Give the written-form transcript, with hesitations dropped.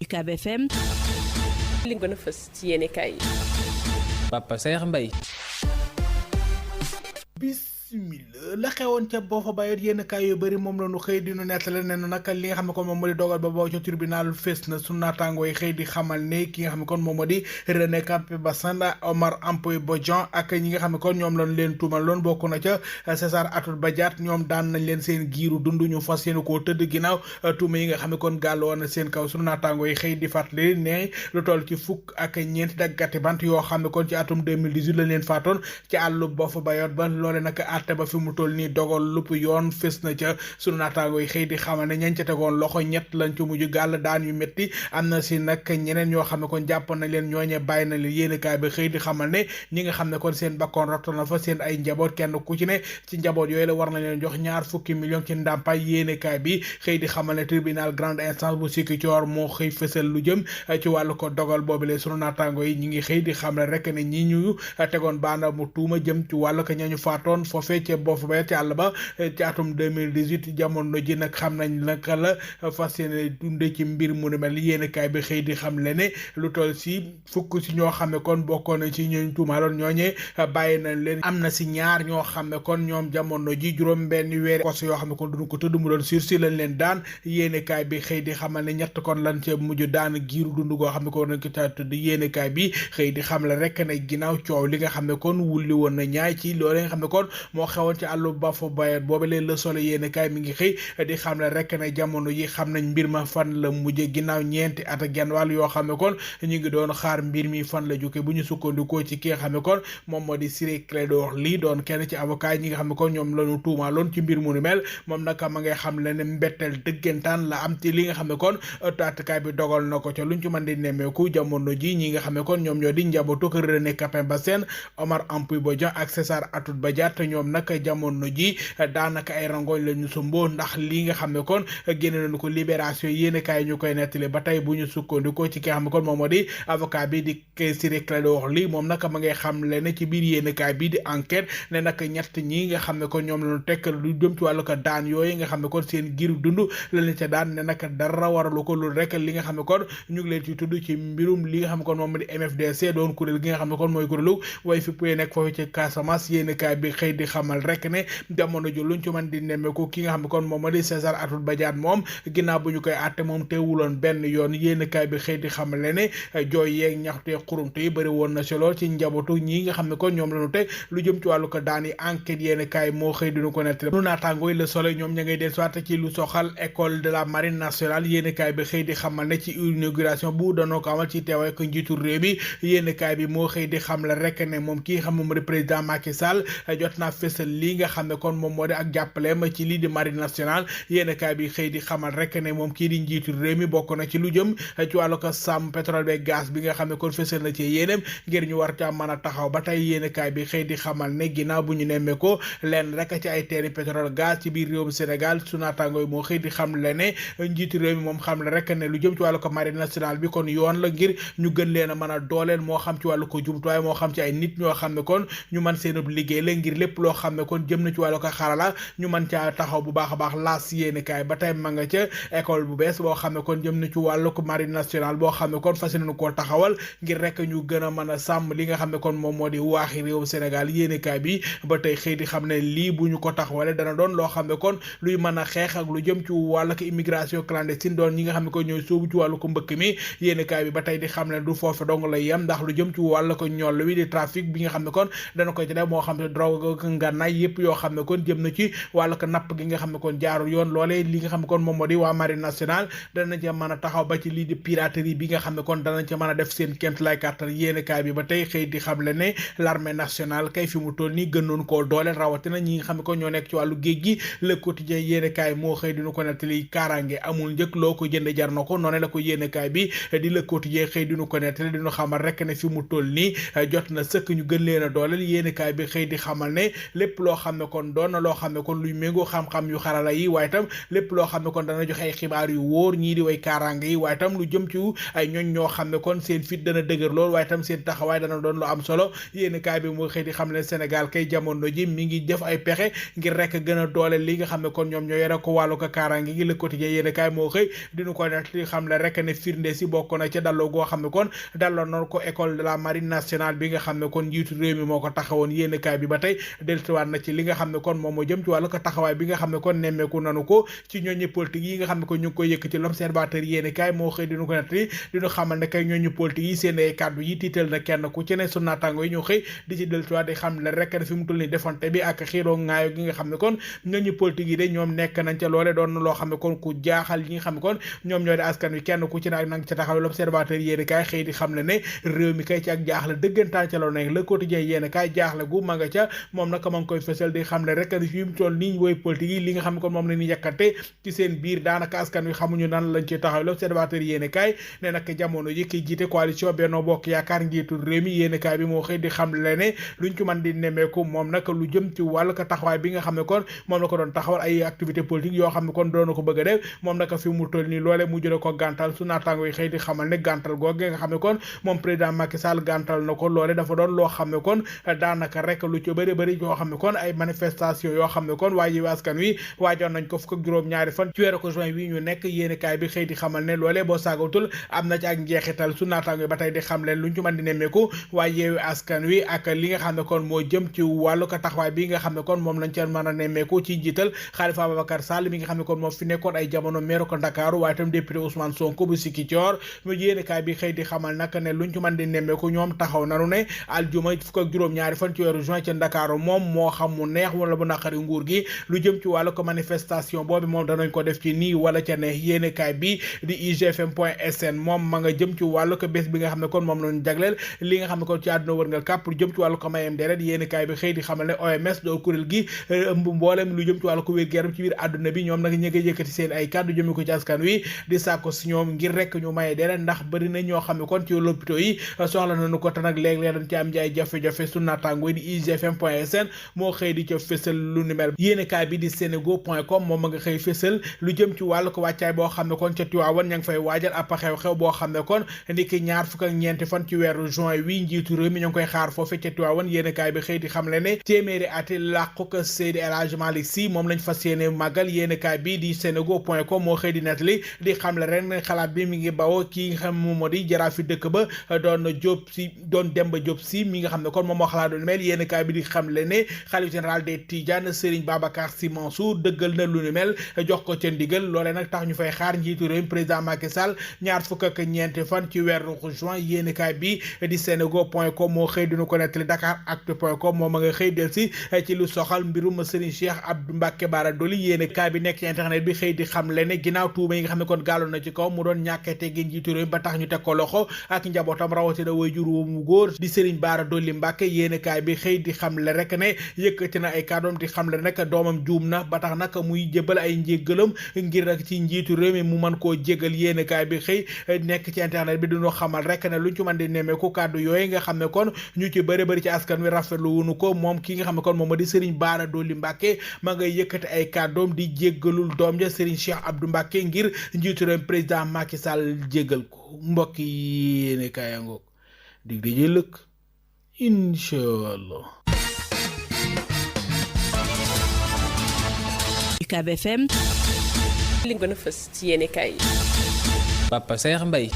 UCAB FM. li gën a fës ci yéene kaay yi. Papa Saer Mbaye. la xewoon ca boo fa bayot yenn kaay yu bëri moom la ñu xëy di nu nettale ne nag li nga xam ne kon moom moo di dogal ba boo ca tribunal fes na su naataangoo yi xëy di xamal ne ki nga xam ne kon moom moo di René Campé Bassène Omar Ampoy Bodian ak ñi nga xam ne kon ñoom lañ leen tuumal loon bokk na ca César Atoute Badiate ñoom daan nañ leen seen giiru dund ñu fas yéene koo tëdd ginnaaw tuuma yi nga xam ne kon gàllu woon na seen kaw su naataangoo yi xëy di fàttali ne lu toll ci fukk ak ñeenti daggati bant yoo xam ne kon ci atum 2018 lañ leen faatoon ci àllu boo fa bayot ba loole nag àtte ba fi mu toll nii dogal lupp yoon fës na ca sunu naataango yi xëy di xamal ne ñañ ca tegoon loxo ñett lañ ci mujj gàll daan yu métti am na si nag ñeneen ñoo xam ne kon jàpp nañ leen ñooñee bàyyi na leen yéenekaay bi xëy di xamal ne ñi nga xam ne kon seen bakkoon rotto na fa seen ay njaboot kenn ku ci ne ci njaboot yooyu la war na leen jox ñaar fukki million ci ndàmpaay yéenekaay bi xëy di xamal ne tribunal grande instance bu Ziguinchor moo xëy fësal lu jëm ci wàllu ko dogal boobu le sunu naataango yi ñi ngi xëy di xamal rek ne ñi ñu tegoon baana mu tuuma jëm ci wàllu ko ñañu faatoon foofee ca boo fa bayat ci àll ba ci atum 2018 jamono ji nag xam nañ naka la fas yéene dunde ci mbir mu ne mel yéenekaay bi xëy di xam le ne lu toll si fukk si ñoo xam ne kon bokkoon na ci ñooñ tuumaaloon ñooñee bàyyi nañ leen am na si ñaar ñoo xam ne kon ñoom jamono ji juróom benn weer kos yoo xam ne kon duñu ko tëdd mu doon sursis lañ leen daan yéenekaay bi xëy di xamal ne ñett kon lan ca mujj daan giiru dund goo xam ne kon nañ ko ca tëdd yéenekaay bi xëy di xam le rek ne ginnaaw coow li nga xam ne kon wulli woon na ñaay ci loolu nga xam ne kon moo xewoon ci àllu ba fa bayat boobu leen Le Soleil yéenekaay mi ngi xëy di xam le rek ne jamono yi xam nañ mbir ma fan la mujje ginnaaw ñeenti at ak genn wàll yoo xam ne kon ñu ngi doon xaar mbir mi fan la jóge bu ñu sukkandikoo ci ki nga xam ne kon moom moo di Ciré Clédor Ly doon kenn ci avocat ñi nga xam ne kon ñoom lañu tuumaaloon ci mbir mu ni mel moom nag ma ngay xam le ne mbetteel dëggantaan la am ci li nga xam ne kon attekaay bi dogal na ko ca luñ ci mën di nemmeeku jamono ji ñi nga xam ne kon ñoom ñoo di njabootu ko René Campé Bassène Omar Ampoy Bodian ak César Atoute Badiate ñoom nag jamono ji daanaka ay rangooñ la ñu sumboo ndax lii nga xam ne kon génne nañu ko libération yéenekaay ñu koy nettali ba tey bu ñu sukkandikoo ci ki nga xam ne kon moom moo di avocat bi di Ciré Clédor Ly moom nag ma ngay xam le ne ci biir yéenekaay bi di enquête ne nag ñett ñi nga xam ne kon ñoom lañu tekk lu jëm ci wàllu ko daan yooyu nga xam ne kon seen giru dund la leen ca daan ne nag dara waralu ko lu rek li nga xam ne kon ñu ngi leen ci tudd ci mbirum li nga xam ne kon moom moo di MFDC doon kuréel gi nga xam ne kon mooy kuréelu way fi puye nekk foofu ci Casamance yéenekaay bi xëy di xamal rek ne jamono ju luñ ci mën di nemmeeku ki nga xam ne kon moom moo di César Atoute Badiate moom ginnaaw bu ñu koy àtte moom teewuloon benn yoon yéenekaay bi xëy di xamal ne jooy yeeg ñaxtee xurumte yi bëri woon na si lool ci njabootu ñi nga xam ne kon ñoom lañu teg lu jëm ci wàllu ko daan yi enquête yéenekaay moo xëy dinu ko nettali nu naataangooy Le Soleil ñoom ña ngay del soit ci lu soxal école de la marine nationale yéenekaay bi xëy di xamal ne ci inauguration bu danoo ko amal ci teewaay ko njiitu réew mi yéenekaay bi moo xëy di xam la rek ne moom kii xam moom di président Macky Sall jot naa fësal lii nga xam ne kon moom moo di ak jàppaleem ci lii di marine nationale yéenekaay bi xëy di xamal rek ne moom kii di njiitu réew mi bokk na ci lu jëm ci wàllu ko sàmm pétrole be gaz bi nga xam ne kon fësal na ci yéeneem ngir ñu war ca mën a taxaw ba tey yéenekaay bi xëy di xamal ne ginnaaw bu ñu nemmee ko leen rek ci ay teeni pétrole gaz ci biir réewum Sénégal su naataangoo yi moo xëy di xam le ne njiitu réew mi moom xam le rek ne lu jëm ci wàllu ko marine nationale bi kon yoon la ngir ñu gën leen a mën a dooleel moo xam ci wàllu ko jumtuwaay moo xam ci ay nit ñoo xam ne kon ñu mën seen liggéey la ngir lépp loo xam ne kon jëm na ci wàllu ko xarala ñu mën caa taxaw bu baax a baax laas yéenekaay ba tey ma nga ca école bu bees boo xam ne kon jëm na ci wàllu ko marine nationale boo xam ne kon fas nañu koo taxawal ngir rek ñu gën a mën a sàmm li nga xam ne kon moom moo di waaxi réewum Sénégal yéenekaay bi ba tey xëy di xam ne lii bu ñu ko taxawale dana doon loo xam ne kon luy mën a xeex ak lu jëm ci wàllu ko immigration clandestine doon ñi nga xam ne kon ñooy sóobu ci wàllu ko mbëkk mi yéenekaay bi ba tey di xam ne du foofu dong lay yem ndax lu jëm ci wàllu ko ñoll wi di trafic bi nga xam ne kon dana ko ci def moo xam ne drogue ngànnaay yëpp yoo xam ne kon jëm na ci wàllu ko napp gi nga xam ne kon jaarul yoon loolee li nga xam ne kon moom moo di waa marine nationale dana ca mën a taxaw ba ci lii di piraterie bi nga xam ne kon danañ ca mën a def seen kémt lay kàttan yéenekaay bi ba tey xëy di xam le ne l'armée nationale kay fi mu toll nii gënoon koo dooleel rawatina ñi nga xam ne kon ñoo nekk ci wàllu géej gi Le Quotidien yéenekaay moo xëy dinu ko nettali kaaraange amul njëkk loo ko jënd jar na ko noonu la ko yéenekaay bi di Le Quotidien xëy dinu ko nettali dinu xamal rek ne fi mu toll nii jot na sëkk ñu gën leen a dooleel yéenekaay bi xëy di xamal ne lépp loo xam ne kon doon na loo xam ne kon luy méngoo xam-xam yu xarala yi waaye itam lépp loo xam ne kon dana joxe ay xibaar yu wóor ñii di way kaaraange yi waaye itam lu jëm ci ay ñooñ ñoo xam ne kon seen fit dana dëgër lool waaye itam seen taxawaay dana doon lu am solo yéen kaay bi moo xëy di xam ne Sénégal kay jamono ji mi ngi def ay pexe ngir rek gën a doole li nga xam ne kon ñoom ñoo yore ko wàllu ko kaaraange gi Le Quotidien yéen kaay moo xëy dinu ko net li xam ne rek ne firnde si bokk na ca dalloo goo xam ne kon dalloo noonu ko école de la marine nationale bi nga xam ne kon njiitu réew mi moo ko taxawoon yéen kaay bi ba tey dellusiwaat na ci li nga xam ne kon moom moo jëm ci wàllu ko taxawaay bi nga xam ne kon nemmeeku nanu ko ci ñooñu politique yi nga xam ne kon ñu ngi koy yëkkati L'Observateur yéen kaay moo xëy dinu ko net li dinu xamal ne kay ñooñu politique yi seen ay kàddu yi tiital na kenn ku ci ne su naataango yi ñoo xëy di ci dellusiwaat di xam ne rek ne fi mu toll ni defante bi ak xiiroo ngaayo gi nga xam ne kon ñooñu politique yi de ñoom nekk nañ ca loole doon na loo xam ne kon ku jaaxal yi nga xam ne kon ñoom ñoo di askan wi kenn ku ci ne ak nang ca taxaw L'Observateur yéen kaay xëy di xam ne réew mi kay ci ak jaaxle dëggantaan ca loolu nekk Le Quotidien yéen kaay jaaxle gu ma nga ca moom nag ma ngi koy fësal di xam ne rek ne fi mu toll nii woy politique yi li nga xam ne kon moom la ñuy yàkkante ci seen biir daanaka askan wi xamuñu nan lañ ci taxaw L'Observateur yéen kaay ne nag jamono ji ki jiite coalition Benno Bokk Yaakaar njiitu réew mi yéen kaay bi moo xëy di xam le ne luñ ci mën di nemmeeku moom nag lu jëm ci wàllu ko taxawaay bi nga xam ne kon moom la ko doon taxawal ay activité politique yoo xam ne kon doon na ko bëgg a def moom nag fi mu toll nii loole mu jële ko gàntal su naataango yi xëy di xamal ne gàntal googu nga xam ne kon moom président Macky Sall gàntal na ko loole dafa doon loo xam ne kon daanaka rek lu ci bëri yoo xam ne kon ay manifestation yoo xam ne kon waaye askan wi waajoon nañ ko fukk ak juróom-ñaari fan ci weeru ko juin wi ñu nekk yéeni kaay bi xëy di xamal ne loolee boo saagatul am na ci ak njeexital su naataango yi ba tey di xam leen luñ ci mën di nemmeeku waaye yeewi askan wi ak li nga xam ne kon moo jëm ci wàllu ko taxawaay bi nga xam ne kon moom lañ ci mën a nemmeeku ci njiital Khalifa Ababacar Sall mi nga xam ne kon moo fi nekkoon ay jamono maire ko Ndakaaru waaye itam député Ousmane Sonko bu Ziguinchor mu yéeni kaay bi xëy di xamal nag ne luñ ci mën di nemmeeku ñoom taxaw nanu ne aljuma fukk ak juróom-ñaari fan ci weeru juin ca Ndakaaru moom moo xam mu neex wala bu naqari nguur gi lu jëm ci wàllu ko manifestation boobu moom danañ ko def ci nii wala ca ne yéeni kaay bi di igfm.sn moom ma nga jëm ci wàllu ko bés bi nga xam ne kon moom lañu jagleel li nga xam ne kon ci àdduna wërngal kàpp pour jëm ci wàllu ko mayem deret yéeni kaay bi xëy di xamal ne OMS doo kuréel gi ëmb mboolem lu jëm ci wàllu ko wér-gu-yaram ci biir àdduna bi ñoom nag ñi nga yëkkati seen ay kàddu jëme ko ci askan wi di sàkko si ñoom ngir rek ñu maye deret ndax bëri na ñoo xam ne kon ci l'hôpital yi soxla nañu ko te nag léeg-léeg dañ ci am jaay jafe-jafe su naataango di igfm.sn moo xëy di ca fësal lu ni mel yéeni kaay bi di senego.com moom ma nga xëy fësal lu jëm ci wàllu ko wàccaay boo xam ne kon ca Tiwaawan ña ngi fay waajal ab xew-xew boo xam ne kon ndiki ñaar fukk ak ñeenti fan ci weeru juin wi njiitu réew mi ñu ngi koy xaar foofu ca Tiwaawan yéeni kaay bi xëy di xam le ne téeméeri ati làqu ko Seydi El Hadji Malick Sy moom lañ fas yéene màggal yéeni kaay bi di senego.com moo xëy di nettali di xam le ren xalaat bi mi ngi bawoo kii nga xam moom moo di jaraafi dëkk ba doon Demba Diop Sy mi nga xam ne kon moom moo xalaat lu mel yéeni kaay bi di xam le ne xalif général des Tidianes Serigne Babacar Sy Mansour dëggal na lu ni mel jox ko ca ndigal loolee nag tax ñu fay xaar njiitu réew président Macky Sall ñaar fukk ak ñeenti fan ci weeru juin yéeni kaay bi di senego.com moo xëy dina ko nettali Dakaractu.com moom ma nga xëy del si ci lu soxal mbirum Serigne Cheikh Abdou Mbacké Bara Dolly yéeni kaay bi nekk ci internet bi xëy di xam le ne ginnaaw tuuma yi nga xam ne kon gàlloon na ci kaw mu doon ñàkkee teggin njiitu réew ba tax ñu teg ko loxo ak njabootam rawatina waajur mu góor di Serigne Bara Dolly Mbacké yéeni kaay bi xëy di xam le rek ne yëkkati na ay kàddoom di xam le rek doomam juum na ba tax nag muy jébal ay njéggalam ngir rek ci njiitu réew mi mu mën koo jégal yéeni kaay bi xëy nekk ci internet bi duñu xamal rek ne luñ ci mën di nemmeeku kàddu yooyu nga xam ne kon ñu ci bëri ci askan wi rafetlu wuñu ko moom ki nga xam ne kon moom di Serigne Bara Dolly Mbacké ma ngay yëkkati ay kàddoom di jéggalul doom ja Serigne Cheikh Abdou Mbacké ngir njiitu réew président Macky Sall jéggal ko mbokk yi yéeni kaay ngoog dig dajee lëkk inshallah UCAB FM li gën a fës ci yéeni kaay Papa Saer Mbaye